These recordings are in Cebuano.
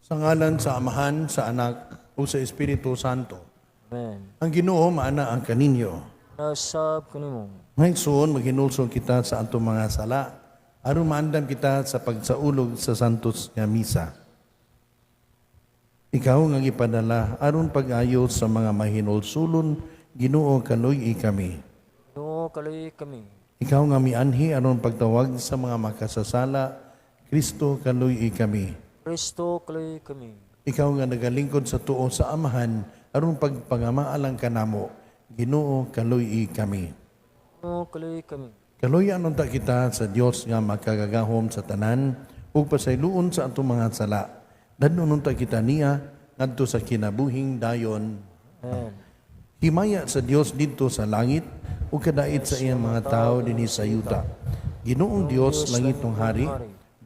Sa ngalan sa Amahan, sa Anak, ug sa Espiritu Santo. Amen. Ang Ginoo maana ang kaninyo. Nasab kanimo. Mga igsoon, maghinulsol kita sa atong mga sala aron maandam kita sa pagsaulog sa Santos nga Misa. Ikaw nga gipadala aron pag-ayo sa mga mahinulsulon, Ginoo, kaluy-i kami. Ginoo, kaluy-i kami. Ikaw nga mianhi aron pagtawag sa mga makasasala, Kristo, kaluy-i kami. Kristo, kaluy-i kami. Ikaw nga nagalingkod sa tuo sa Amahan aron pagpangamaalang kanamo, Ginoo, kaluy-i kami. Ginoo, kaluy-i kami. Kaluyan unta kita sa Dios nga makagagahom sa tanan ug pasayloon sa atong mga sala. Dadon unta kita niya ngadto sa kinabuhing dayon. Amen. Himaya sa Dios didto sa langit ug kadait sa iyang mga tawo dinhi sa yuta. Ginoong Dios, langitnong hari,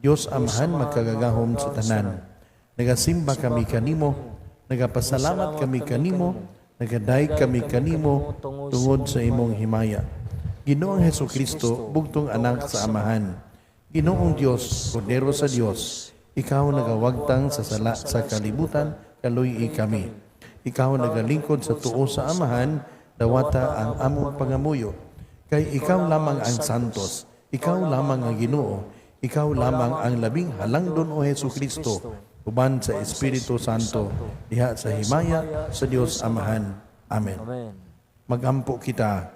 Dios Amahan makagagahom sa tanan. Nagasimba kami kanimo, nagapasalamat kami kanimo, nagadayeg kami kanimo tungod sa imong himaya. Ginoong Hesus Kristo, bugtong anak sa Amahan. Ginoong Dios, Kordero sa Dios, ikaw nagawagtang sa sala sa kalibutan, kaluy-i kami. Ikaw nagalingkod sa tuo sa Amahan, dawata ang among pangamuyo. Kay ikaw lamang ang santos, ikaw lamang ang Ginoo, ikaw lamang ang labing halangdon, o Hesus Kristo, uban sa Espiritu Santo, diha sa himaya sa Dios Amahan. Amen. Amen. Magampo kita.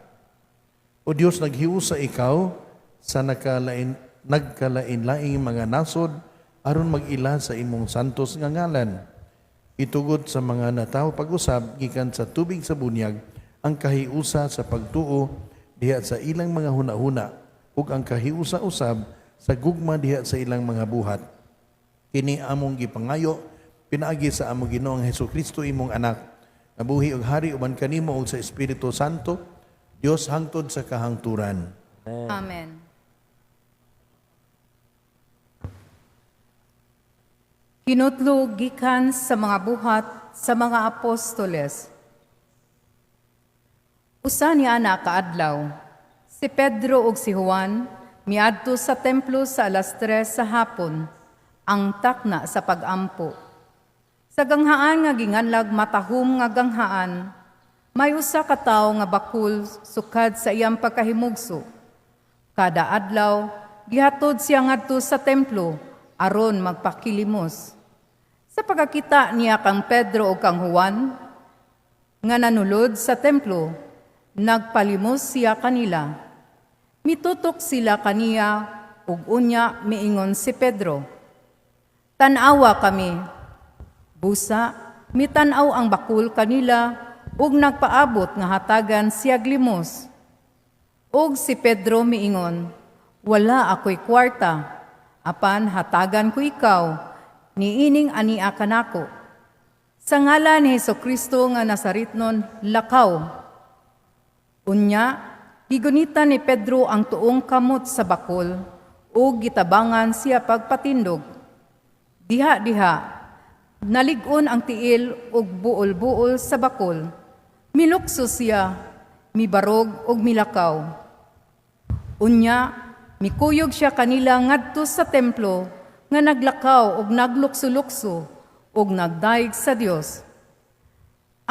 O Dios, naghiusa ikaw sa nagkalain-laing mga nasod aron mag-ila sa imong santos nga ngalan. Itugot sa mga natawo pag-usab gikan sa tubig sa bunyag ang kahiusa sa pagtuo diha sa ilang mga hunahuna ug ang kahiusa usab sa gugma diha sa ilang mga buhat. Kini among gipangayo pinaagi sa among Ginoong Hesukristo, imong anak, nabuhi ug hari uban kanimo ug sa Espiritu Santo, Dios hangtod sa kahangturan. Amen. Hinutlo gikan sa mga Buhat sa mga Apostoles. Usa ni ana kaadlaw, si Pedro ug si Juan miadto sa templo sa 3:00 sa hapon, ang takna sa pagampo. Sa ganghaan nga ginganlag Matahom nga Ganghaan, may usa ka tawo nga bakul sukad sa iyang pagkahimugso. Kada adlaw, gihatod siya ngadto sa templo aron magpakilimos. Sa pagkakita niya kang Pedro ug kang Juan nga nanulod sa templo, nagpalimos siya kanila. Mitutok sila kaniya ug unya miingon si Pedro, "Tan-awa kami." Busa, mitan-aw ang bakul kanila ug nagpaabot nga hatagan siya limos. Ug si Pedro miingon, "Wala ako'y kwarta, apan hatagan ko ikaw, niining ania kanako. Sa ngalan ni Hesus Kristo nga Nazaretnon, lakaw." Unya, gigunitan ni Pedro ang tuong kamot sa bakul ug gitabangan siya pagpatindog. Diha-diha, nalig-on ang tiil ug buol-buol sa bakul. Milukso siya, mibarog ug milakaw. Unya, mikuyog siya kanila ngadto sa templo nga naglakaw ug naglukso-lukso ug nagdayeg sa Dios.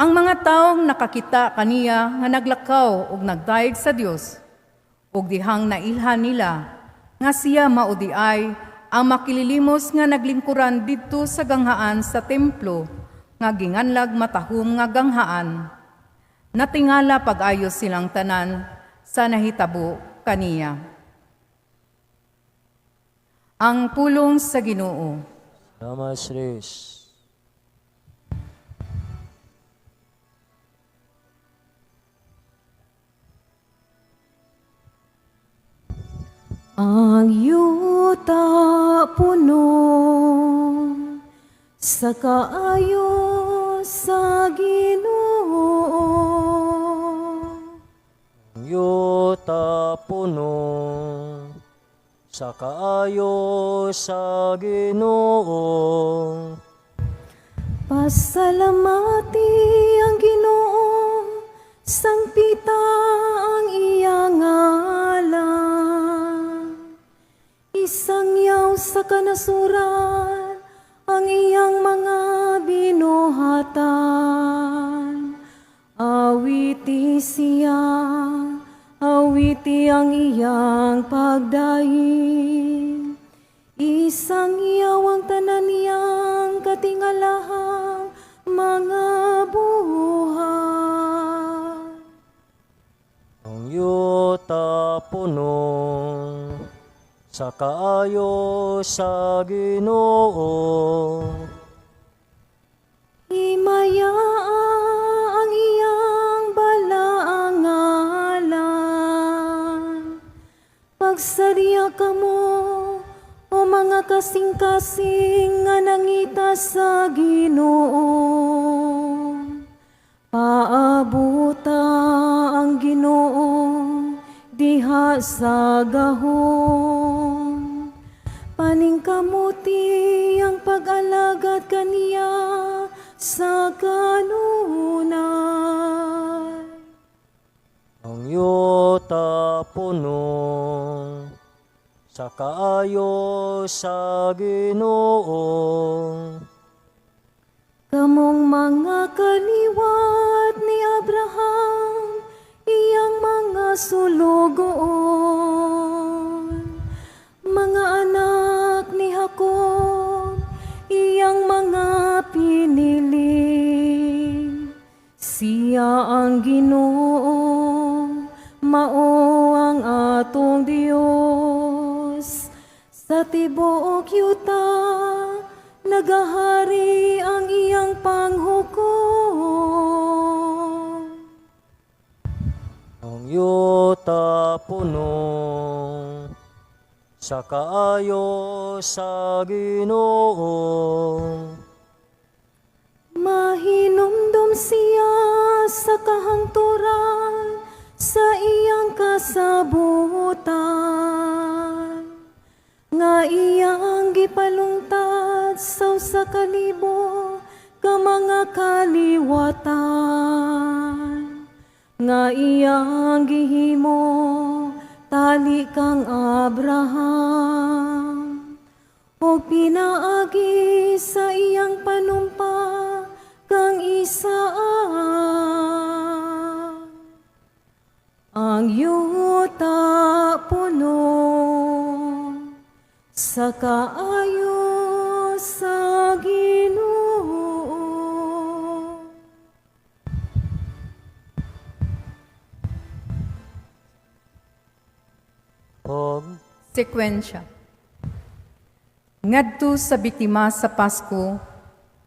Ang mga taong nakakita kaniya nga naglakaw ug nagdayeg sa Dios ug dihang nailhan nila nga siya mao diay ang makililimos nga naglingkuran didto sa ganghaan sa templo nga ginganlag Matahom nga Ganghaan. Natingala pag-ayo silang tanan sa nahitabo kaniya. Ang pulong sa Ginoo. Salamat sa Diyos. Ang yuta puno sa kaayo sa Ginoo. Ang yuta puno sa kaayo sa Ginoo. Pasalamati ang Ginoo, sangpita ang iyang ngalan. Isangyaw sa kanasuran ang iyang mga Iglesia, awiti ang iyang pagdaig. Isangyaw ang tanan niyang katingalahang mga buhat. Ang yuta puno sa kaayo sa Ginoo. Himayaa ang iyang balaang ngalan. Pagsadya kamo, o mga kasing-kasing nga nangita sa Ginoo. Paabuta ang Ginoo diha sa gahom. Paningkamuti ang pag-alagad kaniya sa kanunay. Ang yuta puno sa kaayo sa Ginoo. Kamong mga kaliwat ni Abraham, iyang mga sulugoon. Mga anak ni Jacob, iyang mga pinili. Siya ang Ginoo, mao ang atong Dios. Sa tibuok yuta, nagahari ang iyang panghukom. Ang yuta puno sa kaayo sa Ginoo. Mahinumdom siya sa kahangturan sa iyang kasabutan, nga iyang gipalungtad sa usa ka libo ka mga kaliwatan, nga iyang gihimo tali kang Abraham ug pinaagi sa iyang panumpa kang Isaac. Ang yuta puno sa kaayo sa Ginoo. Pag Sekwensya. Ngadto sa biktima sa Pasko,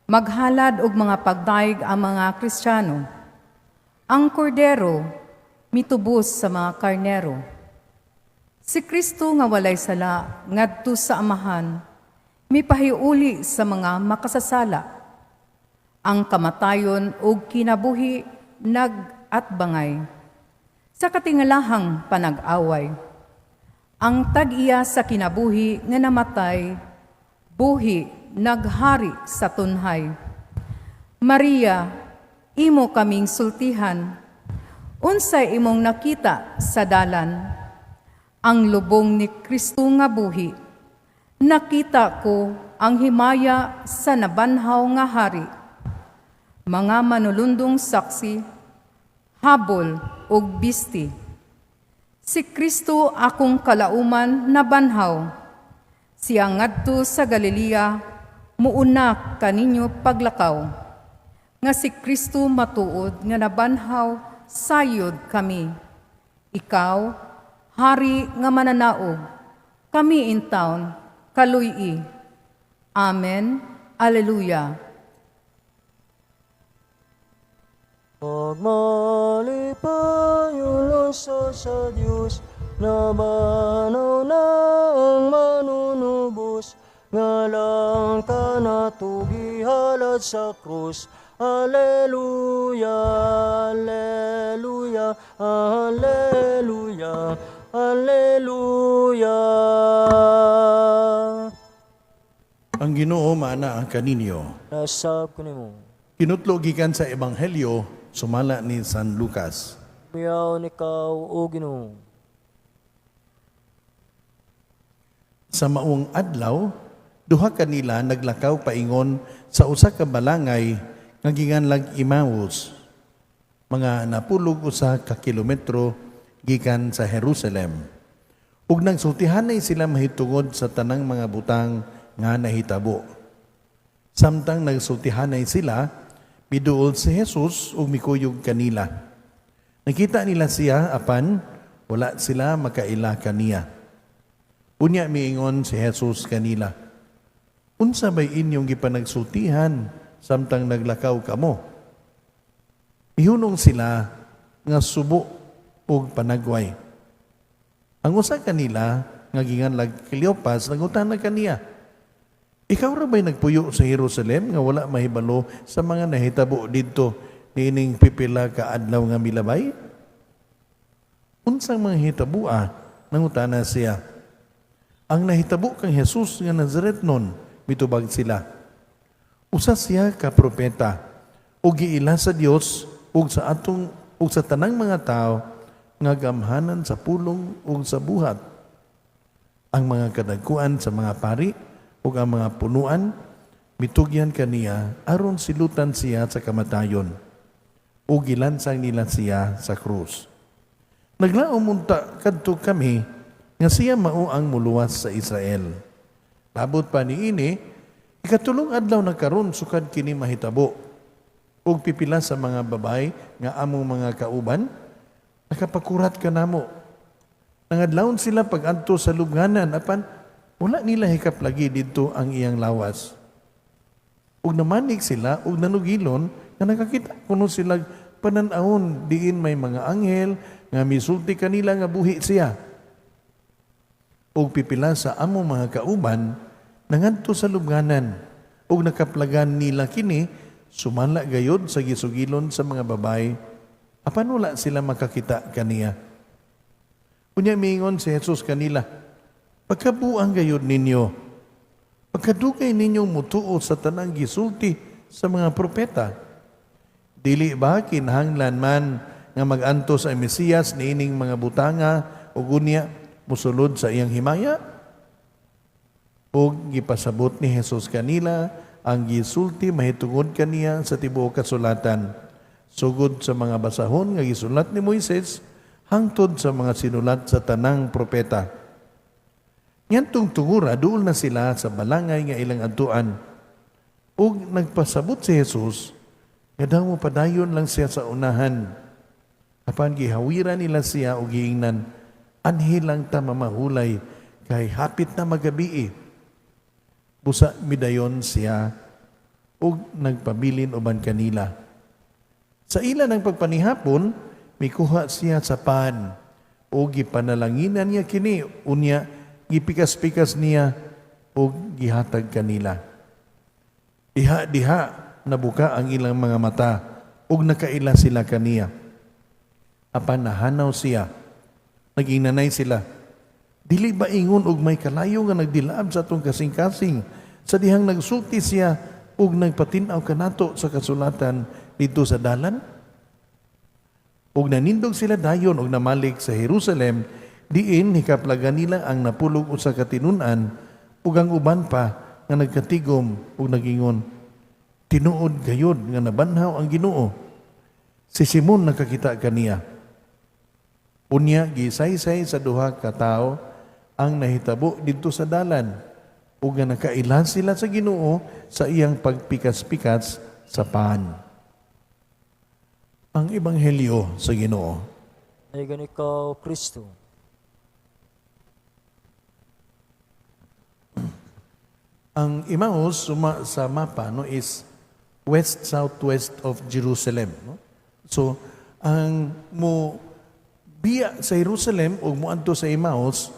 maghalad og mga pagdaig ang mga Kristiyano. Ang kordero mitubos sa mga karnero. Si Kristo nga walay sala ngadto sa Amahan, mipahiuli sa mga makasasala. Ang kamatayon ug kinabuhi nag-atbangay sa katingalahang panag-away. Ang tag-iya sa kinabuhi nga namatay, buhi naghari sa tunhay. Maria, imo kaming sultihan, unsay imong nakita sa dalan? Ang lubong ni Kristo nga buhi. Nakita ko ang himaya sa nabanhaw nga hari. Mga manulundong saksi, habol ug bisti. Si Kristo akong kalauman nabanhaw. Siya ngadto sa Galilea, muuna kaninyo paglakaw. Nga si Kristo matuod nga nabanhaw, sayod kami. Ikaw, hari nga mananaog, kami in town, kaluy. Amen. Alleluia. Pagmalipayon sa Diyos, nabanaw na ang manunubos, nga lang ka natugihalad sa krus. Alleluia, alleluia, alleluia, alleluia. Ang Ginoo maana ang kaninyo. Nasab ko nimo. Kinutlo gikan sa Ebanghelyo sumala ni San Lucas. Miyaw ni ikaw, o Ginoo. Sa maong adlaw, duha kanila naglakaw paingon sa usa ka balangay nga ginganlag Emmaus. Mga 41 ka kilometro gikan sa Jerusalem. Ug nagsultihanay sila mahitungod sa tanang mga butang nga nahitabo. Samtang nagsultihanay sila, miduol si Jesus ug mikuyog kanila. Nakita nila siya apan wala sila makaila kaniya. Unya miingon si Jesus kanila, "Unsa bay inyong gipanagsultihan samtang naglakaw kamo?" Mihunong sila nga subo ug panagway. Ang usa kanila nga ginganlag Cleopas nangutana kaniya, "Ikaw ra ba'y nagpuyo sa Jerusalem nga wala mahibalo sa mga nahitabo didto niining pipila ka adlaw nga milabay?" "Unsang mga hitaboa?" nangutana siya. "Ang nahitabo kang Jesus nga Nazaretnon," mitubag sila. "Usa siya ka propeta ug giila sa Dios ug sa atong ug sa tanang mga tao nga gamhanan sa pulong ug sa buhat. Ang mga kadagkuan sa mga pari ug ang mga punuan mitugyan kaniya aron silutan siya sa kamatayon ug gilansang nila siya sa krus. Naglaom unta kadto kami nga siya mao ang muluwas sa Israel. Labot pa niini, ikatulong adlaw na karon sukad kini mahitabo. Ug pipila sa mga babay nga among mga kauban nakapakurat kanamo. Nangadlawon sila pag-adto sa lubnganan apan wala nila hikaplagi didto ang iyang lawas. Ug namanik sila ug nanugilon nga nakakita kuno sila panan-awon diin may mga anghel nga misulti kanila nga buhi siya. Ug pipila sa among mga kauban nangadto sa lubnganan ug nakaplagan nila kini sumala gayod sa gisugilon sa mga babay apan wala sila makakita kaniya." Unya miingon si Jesus kanila, "Pagkabuang gayod ninyo, pagkadugay ninyong mutuo sa tanang gisulti sa mga propeta. Dili ba kinahanglan man nga mag-antos ang Mesiyas niining mga butanga ug unya mosulod sa iyang himaya?" Ug gipasabot ni Jesus kanila ang gisulti mahitungod kaniya sa tibuok kasulatan, sugod sa mga basahon nga gisulat ni Moises hangtod sa mga sinulat sa tanang propeta. Ngantong tungura, duol na sila sa balangay nga ilang adtuan. Ug nagpasabot si Jesus nga daw padayon lang siya sa unahan. Apan gihawiran nila siya ug giingnan, "Anhi lang ta mamahulay kay hapit na magabii." Busa midayon siya ug nagpabilin uban kanila. Sa ila ng pagpanihapon, mikuha siya sa pan ug gipanalanginan niya kini, unya gipikas-pikas niya ug gihatag kanila. Diha diha nabuka ang ilang mga mata ug nakaila sila kaniya. Apan nahanaw siya. Nag-inanay sila, "Dili ba ingon og may kalayo nga nagdilaab sa atong kasing-kasing sa dihang nagsulti siya ug nagpatin-aw kanato sa kasulatan didto sa dalan?" Ug nanindog sila dayon ug namalik sa Jerusalem, diin hikaplagan nila ang 41 ka tinun-an ug ang uban pa nga nagkatigom ug nagingon, "Tinuod gayod nga nabanhaw ang Ginoo. Si Simon nakakita kaniya." Unya gisaysay sa duha ka tawo ang nahitabo didto sa dalan ug nga nakaila sila sa Ginoo sa iyang pagpikas-pikas sa pan. Ang Ebanghelyo sa Ginoo. Dayogon ikaw, Kristo. Ang Emmaus suma sa mapa, no, is west southwest of Jerusalem, no? So ang mo biya sa Jerusalem ug moadto sa Emmaus,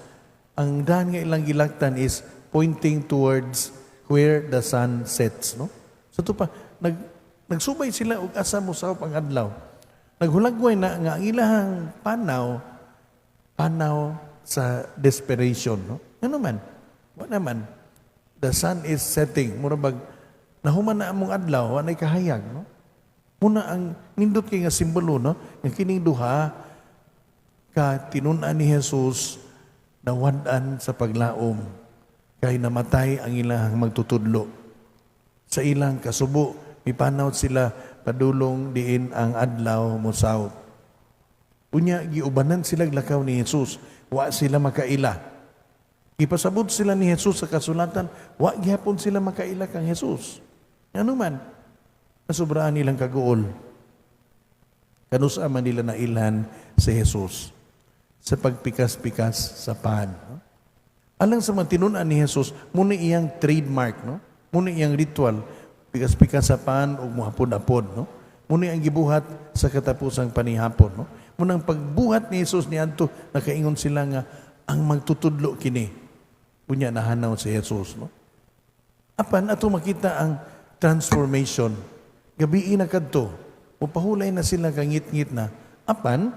ang daan nga ilang gilaktan is pointing towards where the sun sets, no? So ito pa nagsubay sila og asa mosawp ang adlaw. Naghulagway na nga ang ilahang panaw, panaw sa desperation, no? Ano man? Wa naman. The sun is setting. Mura bag nahuman na among adlaw, wa na'y kahayag, no? Muna ang nindot kay nga simbolo, no? Nga kining duha ka tinun-an ni Jesus nawad-an sa paglaom kay namatay ang ilang magtutudlo. Sa ilang kasubo, mipanaw sila. padulong diin ang adlaw mosawp. Unya giubanan sila lakaw ni Jesus, wa sila makaila. Gipasabot sila ni Jesus sa kasulatan, wa gihapon sila makaila kang Jesus. Ngano man, nasubraan nilang kaguol. Kanusa man nila nailhan si Jesus sa pagpikas-pikas sa pan. No? Alang sa mga tinun-an ni Jesus, mao na iyang trademark, no? Mao na iyang ritual, pikas-pikas sa pan ug muhapod-apod, no? Mao na ang gibuhat sa katapusang panihapon, no? Mao nang pagbuhat ni Jesus niadto, nakaingon sila nga ang magtutudlo kini. Unya nahanaw si Jesus, no? Apan ato makita ang transformation. Gabii na kadto, mupahulay na sila kangit-ngit na. Apan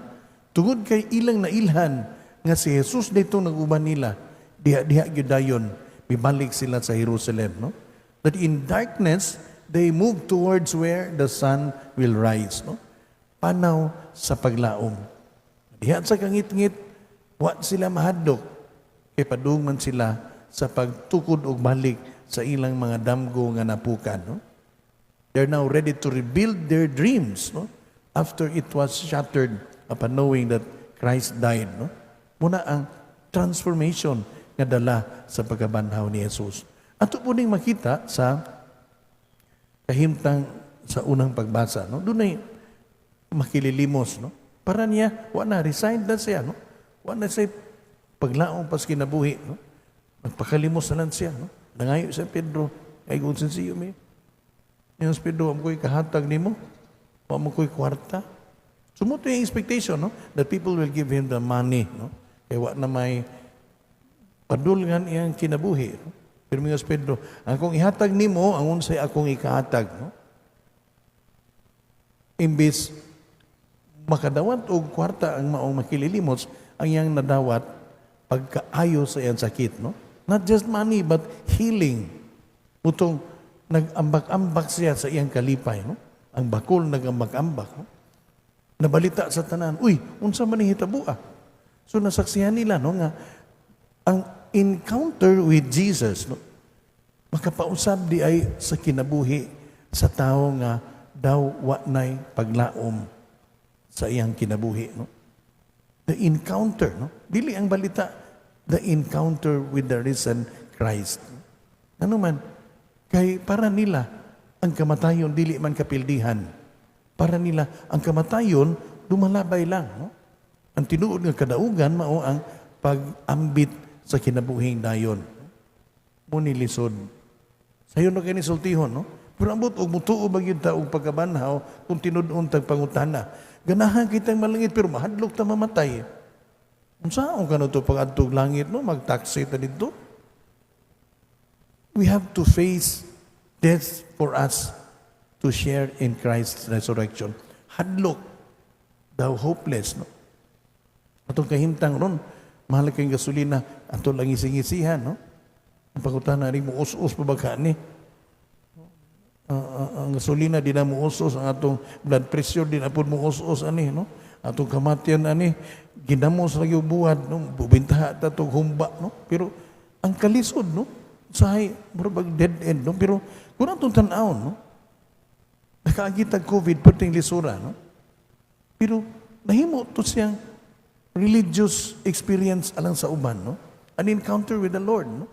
tungod kay ilang nailhan nga si Jesus dito nag-uban nila, diha-diha gyud dayon mibalik sila sa Jerusalem, no? That in darkness they move towards where the sun will rise, no? Panaw sa paglaom. Diha sa kangitngit, wa sila mahadlok kay padung man sila sa pagtukod og balik sa ilang mga damgo nga napukan, no? They're now ready to rebuild their dreams, no? After it was shattered upon knowing that Christ died, no? Mao na ang transformation nga dala sa pagkabanhaw ni Jesus. Ato po ning makita sa kahimtang sa unang pagbasa, no? Dunay makililimos, no? Para niya, wa na, resigned na siya, no? Wa na siya paglaom pas kinabuhi, no? Nagpakalimos na lang siya, no? Nangayo sa Pedro, "Kay kung sensiyo mi." Yung si Pedro, "Wa mo ko'y kahatag nimo. Wa mo ko'y kwarta." So mao to yung expectation, no? That people will give him the money, no? Kaya wa na may padulngan iyang kinabuhi. No? Pero mingon si Pedro, "Ang akong ihatag nimo, ang unsay akong ikahatag." No? Imbis makadawat og kwarta ang maong makililimos, ang iyang nadawat pagkaayo sa iyang sakit. No? Not just money, but healing. Mao tong nag-ambak-ambak siya sa iyang kalipay. No? Ang bakol nag-ambak-ambak. No? Nabalita sa tanan, "Uy, unsa man ni hitabo ah?" So nasaksihan nila, no, nga ang encounter with Jesus, no, makapausab diay sa kinabuhi sa tao nga daw wa nay paglaom sa iyang kinabuhi, no? The encounter, no? Dili ang balita, the encounter with the risen Christ. Ano man, kay para nila ang kamatayon dili man kapildihan. Para nila ang kamatayon dumalabay lang, no? Ang tinuod nga kadaugan mao ang pag-ambit sa kinabuhing dayon. Mao ni lisod. Sayon na kay ni sultihon, no? Pero ambot og mutuo ba gyud ta og pagkabanhaw kung tinud-on tag pangutana? Ganahan kitang malangit pero mahadlok ta mamatay. Unsaon ka to pag-adtog langit, no? Magtaxi ta didto. We have to face death for us to share in Christ's resurrection. Hadlok, daw hopeless, no? Atong kahimtang ron, mahal kayong gasolina, ato lang ising-isihan, no? Ang pangutana rin mo, us-us pa ba ka ni? Ang gasolina di na mo us-us, ang atong blood pressure di na pud mo us-us ani, no? Atong kamatian ani, ginamos lagi og buhat, no? Bubintaha ta tog humba, no? Pero ang kalisod, no? Usahay, mura bag dead end, no? Pero kung atong tan-awon, no? Nakaagi tag COVID, perting lisura, no? Pero nahimo to siyang religious experience alang sa uban, no? An encounter with the Lord, no?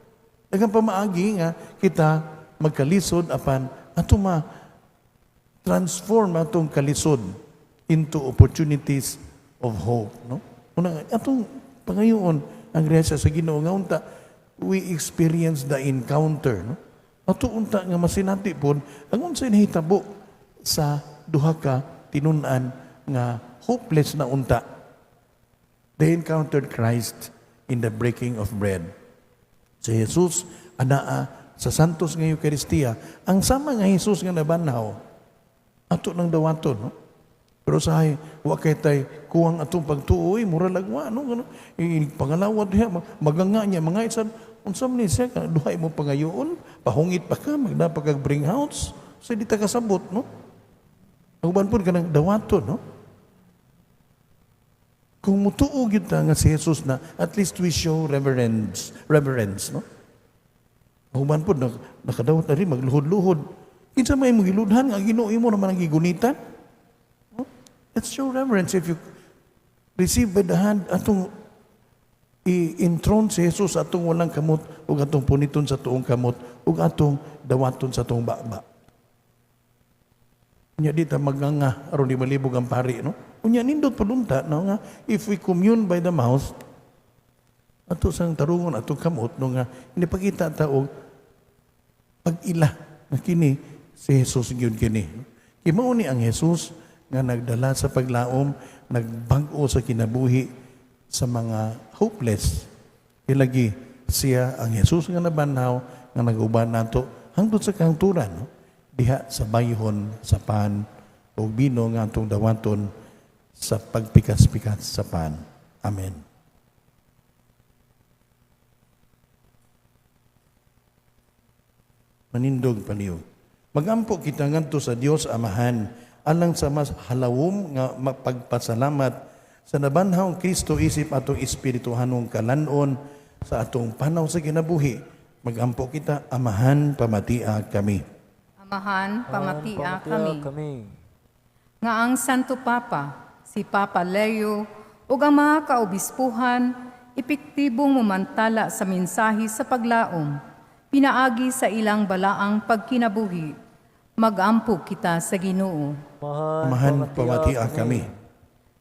Daghang pamaagi nga kita magkalisod apan ato ma transform atong kalisod into opportunities of hope, no? Una, atong pangayoon ang grasya sa Ginoo nga unta we experience the encounter, no? Ato unta nga masinati pod ang unsay nahitabo sa duha ka tinun-an nga hopeless na unta. They encountered Christ in the breaking of bread. Si Jesus anaa sa Santos nga Eucharistia, ang sama nga Jesus nga nabanhaw, ato nang dawaton, no? Pero sahay, wa kay tay kuwang atong pagtuo, eh, mura lagwa, no? Gano, eh, pangalawat diha, maganga niya, mga isan, unsa man ni siya, duhay mo pangayoon, pahungit pa ka, magdapa kag bring house, so di ta kasabot, no? Ang uban pod kanang dawaton, no? Kung mutuo gyud ta nga si Jesus na, at least we show reverence, reverence, no? Ang uban pod nakadawat na rin magluhod-luhod. Kinsa may imong giludhan nga Ginoo imo naman ang gigunitan? No? Let's show reverence if you receive by the hand atong i-enthrone si Jesus atong walang kamot ug atong puniton sa tuong kamot ug atong dawaton sa tuong baba. Unya di ta magnganga aron di malibog ang pari, no? Unya nindot padunta no nga if we commune by the mouth, ato sang tarungon atong kamot, no, nga inipakita ta og pag-ila nga kini si Jesus gyud kini. Kay mao ni ang Jesus nga nagdala sa paglaom, nagbag-o sa kinabuhi sa mga hopeless. Ilagi siya ang Jesus nga nabanhaw nga nag-uban nato hangtod sa kahangturan, no? Diha sa bayhon sa pan ug bino nga atong dawaton sa pagpikas-pikas sa pan. Amen. Manindog palihog. Magampo kita ngadto sa Dios Amahan alang sa mas halawom nga mapagpasalamat sa nabanhaw Kristo isip atong espirituhanong kalanon sa atong panaw sa kinabuhi. Magampo kita, Amahan, pamatia kami. Amahan, pamatia kami. Kami. Nga ang Santo Papa, si Papa Leo, ug ang mga kaobispuhan, epektibong mumantala sa mensahe sa paglaom, pinaagi sa ilang balaang pagkinabuhi. Magampo kita sa Ginoo. Amahan, Amahan, pamatia kami.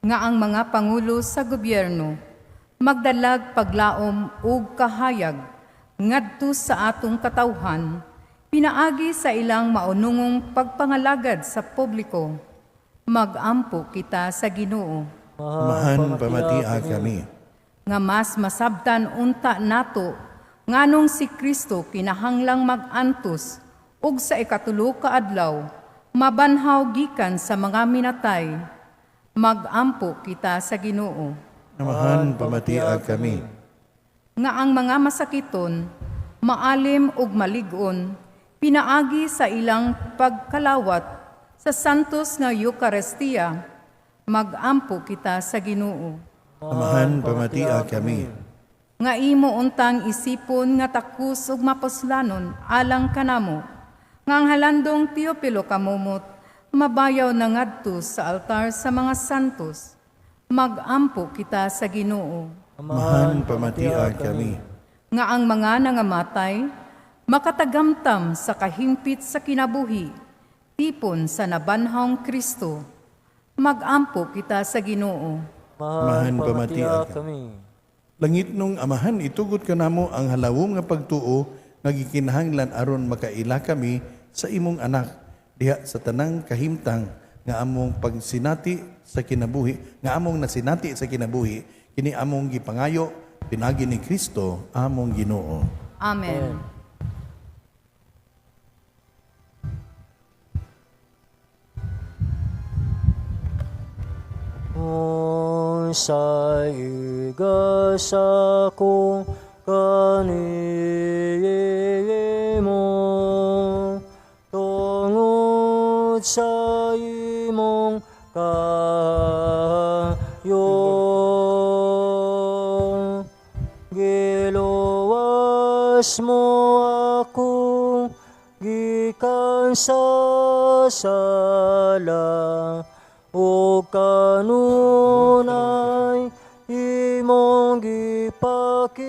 Nga ang mga pangulo sa gobyerno magdalag paglaom ug kahayag ngadto sa atong katawhan pinaagi sa ilang maunungong pagpangalagad sa publiko. Magampo kita sa Ginoo. Amahan, pamatia kami. Nga mas masabtan unta nato nganong si Kristo kinahanglang mag-antos ug sa ikatulo ka adlaw mabanhaw gikan sa mga minatay. Magampo kita sa Ginoo. Amahan, pamatia kami. Nga ang mga masakiton maalim ug malig-on pinaagi sa ilang pagkalawat sa santos nga Eucharistia. Magampo kita sa Ginoo. Amahan, pamatia kami. Nga imo untang isipon nga takus ug mapuslanon alang kanamo nga ang halandong Teopilo Camomot mabayaw na ngadto sa altar sa mga santos. Magampo kita sa Ginoo. Amahan, pamatia kami. Nga ang mga nangamatay makatagamtam sa kahingpit sa kinabuhi tipon sa nabanhawng Kristo. Magampo kita sa Ginoo. Amahan, pamatia kami. Langit nung Amahan, itugot kanamo ang halawom nga pagtuo nga gikinahanglan aron makaila kami sa imong anak diha sa tanang kahimtang nga among pagsinati sa kinabuhi, nga among nasinati sa kinabuhi. Kini among gipangayo pinaagi ni Kristo among Ginoo. Amen. Sa igasa ko kanimo tungod sa imong kaayo, giluwas mo ako gikan sa sala ug kanunay imong gipakita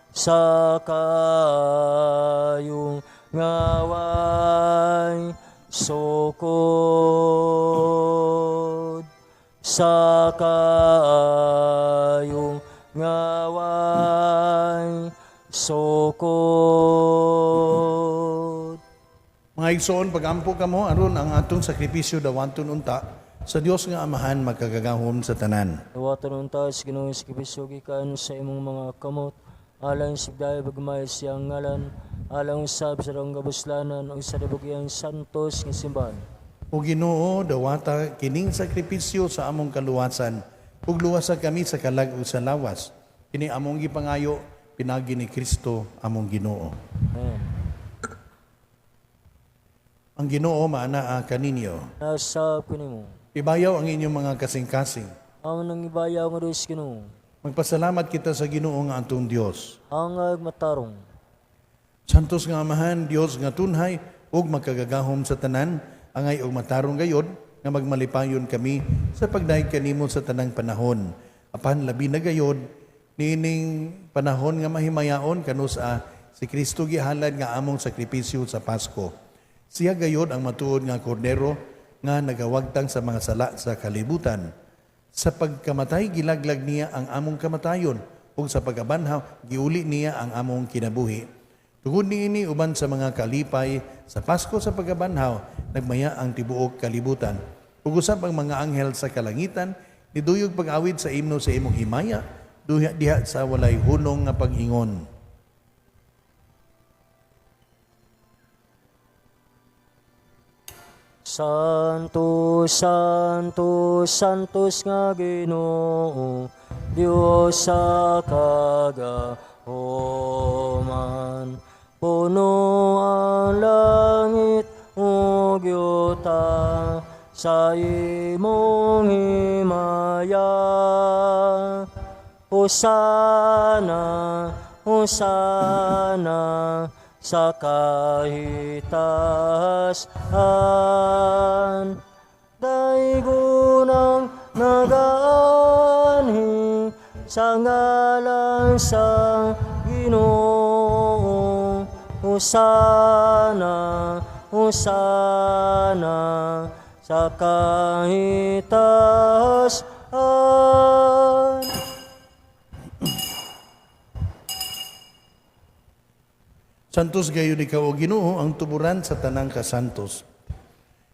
sa kaayo nga way sukod, sa kaayo nga way sukod. Mga igsoon, pagampo kamo aron ang atong sakripisyo dawaton unta sa Dios nga Amahan makagagahom sa tanan. Dawaton unta sa Ginoong sakripisyo gikan sa imong mga kamot alang sa pagdayo pagmahal siyang ngalan, alang usab sa darong kabuslanan ug sa libok iyang santos nga simbahan. O Ginoo, dawata kining sakripisyo sa among kaluwasan ug luwasa kami sa kalag ug sa lawas. Kini among gipangayo pinaagi ni Kristo among Ginoo. Amen. Ang Ginoo maanaa kaninyo. Nasa kanimo. Ibayaw ang inyong mga kasing-kasing. Ang nang ibayaw nga Diyos Ginoo. Magpasalamat kita sa Ginoo nga atong Dios. Ang matarong. Santos nga Amahan, Dios nga tunhay ug makagagahom sa tanan, angay og matarong gayod nga magmalipayon kami sa pagdayeg kanimo sa tanang panahon. Apan labi na gayod niining panahon nga mahimayaon kanus-a si Kristo gihalad nga among sakripisyo sa Pasko. Siya gayod ang matuod nga kordero nga nagawagtang sa mga sala sa kalibutan. Sa pagkamatay gilaglag niya ang among kamatayon ug sa pagkabanhaw giuli niya ang among kinabuhi. Tungod niini uban sa mga kalipay sa Pasko sa pagkabanhaw, nagmaya ang tibuok kalibutan. Ug usab ang mga anghel sa kalangitan niduyog pag-awit sa imno sa imong himaya, duha diha sa walay hunong nga pag-ingon. Santo, Santo, Santos nga Ginoo, Dios sa kagahoman. Puno ang langit ug yuta sa imong himaya. Hosana, Hosana sa kahitasan. Daygon ang nagaanhi sa ngalan sa Ginoo. Hosana, Hosana sa kahitasan. Santos gayon ikaw o Ginoo ang tuburan sa tanang kasantos.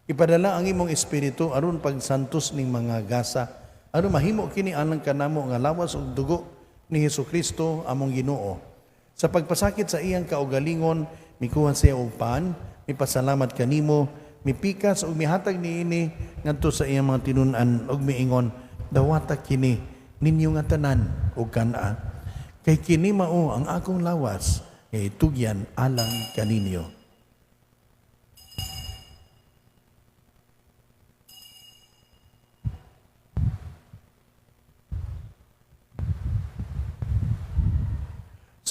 Ipadala ang imong espiritu aron pagsantos ning mga gasa, aron mahimo kini alang kanamo nga lawas ug dugo ni Hesukristo among Ginoo. Sa pagpasakit sa iyang kaugalingon, mikuha siya og pan, mipasalamat kanimo, mipikas ug mihatag niini ngadto sa iyang mga tinun-an ug miingon, dawata kini ninyo nga tanan ug kan-a. Kay kini mao ang akong lawas nga itugyan alang kaninyo.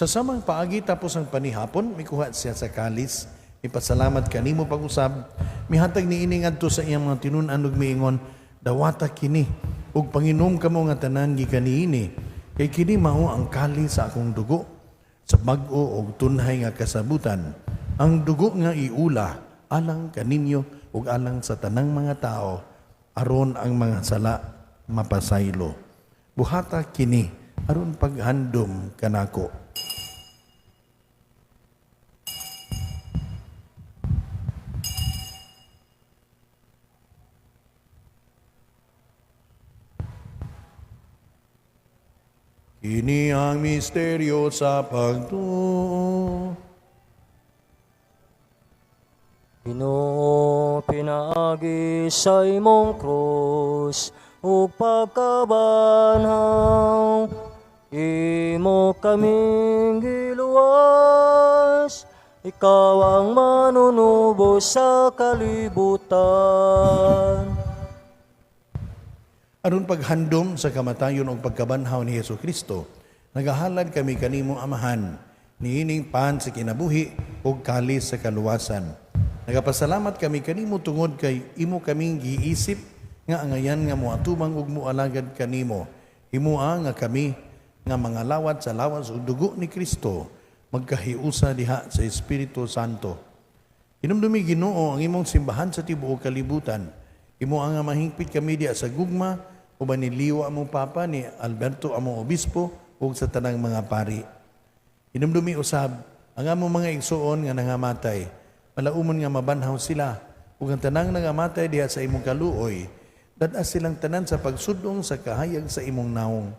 Sa samang paagi tapos ang panihapon, mikuha siya sa kalis, mipasalamat kanimo pag-usab, mihatag niini ngadto sa iyang mga tinun-an ug miingon, dawata kini ug panginom kamo nga tanan gikan niini, kay kini mao ang kalis sa akong dugo sa bag-o og tunhay nga kasabutan, ang dugo nga iula alang kaninyo ug alang sa tanang mga tao, aron ang mga sala mapasaylo. Buhata kini aron paghandom kanako. Kini ang misteryo sa pagtuo. Ginoo, pinaagi sa imong krus ug pagkabanhaw, imo kaming giluwas, ikaw ang manunubos sa kalibutan. Aron paghandom sa kamatayon ug pagkabanhaw ni Hesukristo, nagahalad kami kanimo Amahan, niining pan sa kinabuhi ug kalis sa kaluwasan. Nagapasalamat kami kanimo tungod kay imo kaming giisip nga angayan nga moatubang ug moalagad kanimo. Himoa nga kami nga mga lawat sa lawas ug dugo ni Kristo magkahiusa diha sa Espiritu Santo. Hinumdumi Ginoo ang imong simbahan sa tibuok kalibutan. Imo ang mahingpit kami diha sa gugma uban ni Leo among Papa, ni Alberto among Obispo ug sa tanang mga pari. Hinumdumi usab ang among mga igsuon nga nangamatay. Malaumon nga mabanhaw sila ug ang tanang nangamatay diha sa imong kaluoy. Dad-a silang tanan sa pagsudong sa kahayag sa imong naong.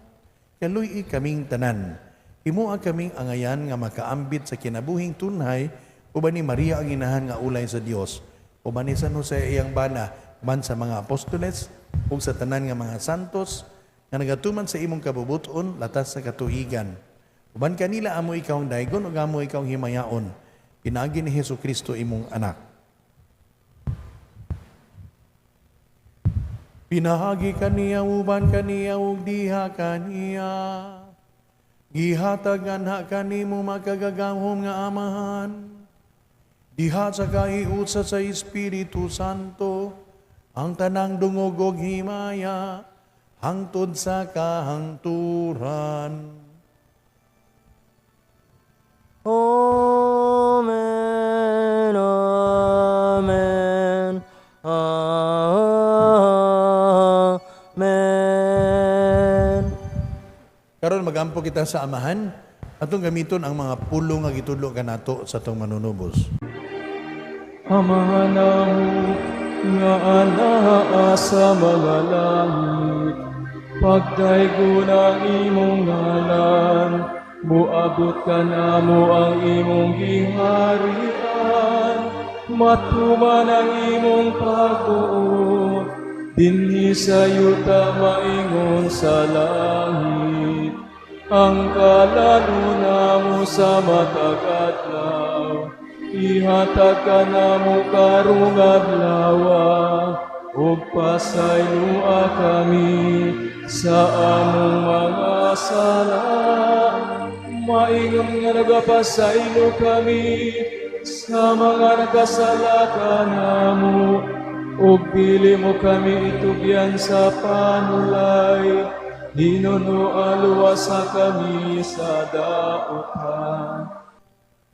Kaluy-i kaming tanan. Himoa kaming angayan nga makaambit sa kinabuhing tunhay uban ni Maria ang inahan nga ulay sa Dios. Uban ni San Jose iyang bana, uban sa mga apostoles ug sa tanan nga mga santos nga nagatuman sa imong kabubuton latas sa katuigan. Uban kanila amo ikaw ang daygon ug amo ikaw ang himayaon. Pinaagi ni Hesukristo imong anak. Pinaagi kaniya uban kaniya ug diha kaniya. Gihatag anha kanimo makagagahom nga Amahan. Diha sa kahiusa sa Espiritu Santo, ang tanang dungog ug himaya, hangtod sa kahangturan. Amen. Amen. Amen. Karon magampo kita sa Amahan, atong gamiton ang mga pulong nga gitudlo kanato sa atong manunubos. Amahan namo nga anaa sa mga langit, pagdaygon ang imong ngalan, muabot kanamo ang imong giharian, matuman ang imong pagbuot, dinhi sa yuta maingon sa langit. Ang kalan-on namo sa matag adlaw, ihatag kanamo karong adlaw, ug pasayloa kami sa among mga sala, maingon nga nagapasaylo kami sa mga nakasala kanamo, ug dili mo kami itugyan sa panulay, hinunoa luwasa kami sa dautan.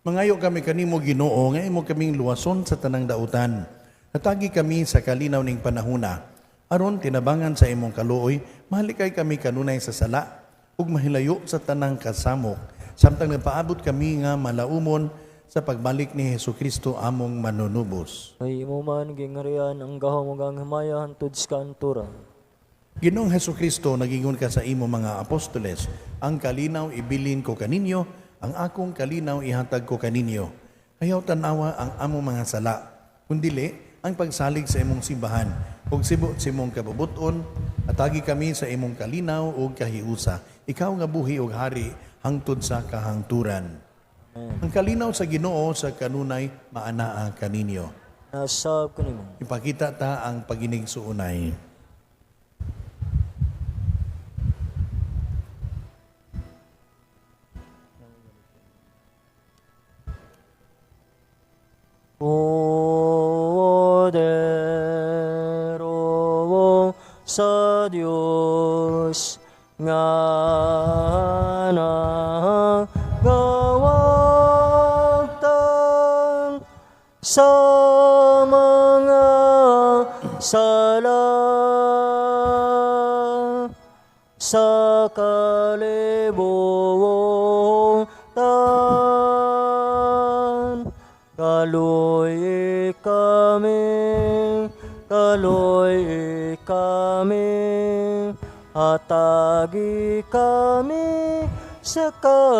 Mangayo kami kanimo Ginoo nga imo kaming luwason sa tanang dautan. Hatagi kami sa kalinaw ning panahuna. Aron tinabangan sa imong kaluoy, mahalikay kami kanunay sa sala ug mahilayo sa tanang kasamok. Samtang nagpaabot kami nga malaumon sa pagbalik ni Hesukristo among manunubos. Ay imo man gingharian ang gahom ug ang himaya hangtod sa kahangturan. Ginoong Hesukristo, nagingon ka sa imo mga apostoles, ang kalinaw ibilin ko kaninyo, ang akong kalinaw ihatag ko kaninyo. Ayaw tanawa ang among mga sala, kundili ang pagsalig sa imong simbahan, ug sibo sa imong kabubuton, atagi kami sa imong kalinaw ug kahiusa. Ikaw nga buhi ug hari hangtod sa kahangturan. Ang kalinaw sa Ginoo sa kanunay maanaa kaninyo. Nasab kanimo. Ipakita ta ang paginigsuunay. Poderoso sa Dios nga nagawagtang sa mga sala sa kalibutan. Kaluoyi kami, kaluoyi kami, hatagi kami sa kalinaw.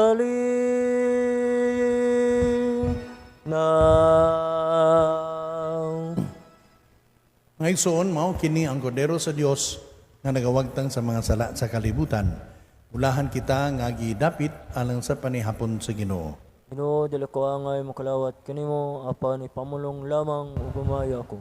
Mga igsoon, mao kini ang kordero sa Dios nga nagawagtang sa mga sala sa kalibutan. Bulahan kita nga gidapit alang sa panihapon sa Ginoo. Ginoo, dili ko angay mokalawat kanimo, apan ipamulong lamang ug maayo ako.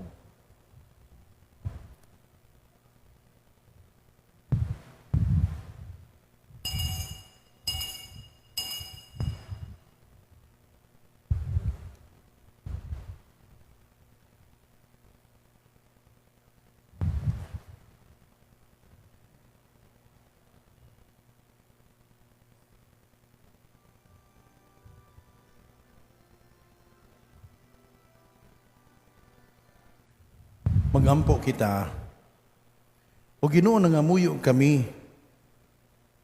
Magampo kita. O Ginoo, nangamuyo kami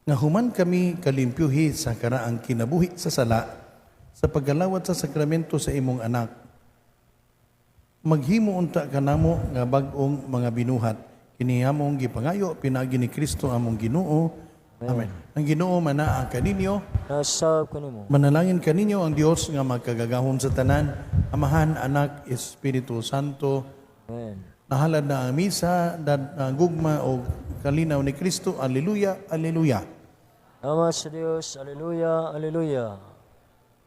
nga human kami kalimpyuhi sa karaang kinabuhi sa sala sa pagkalawat sa sakramento sa imong anak. Maghimo unta kanamo nga bag-ong mga binuhat. Kini among gipangayo pinaagi ni Kristo among Ginoo. Amen. Ang Ginoo manaa kaninyo. Nasab kanimo. Manalangin kaninyo ang Dios nga magkagagahom sa tanan, Amahan, Anak, Espiritu Santo. Amen. Nahalad na ang misa, dad, ang gugma o kalinaw ni Kristo. Alleluia, alleluia. Ama sa Dios, alleluia, alleluia.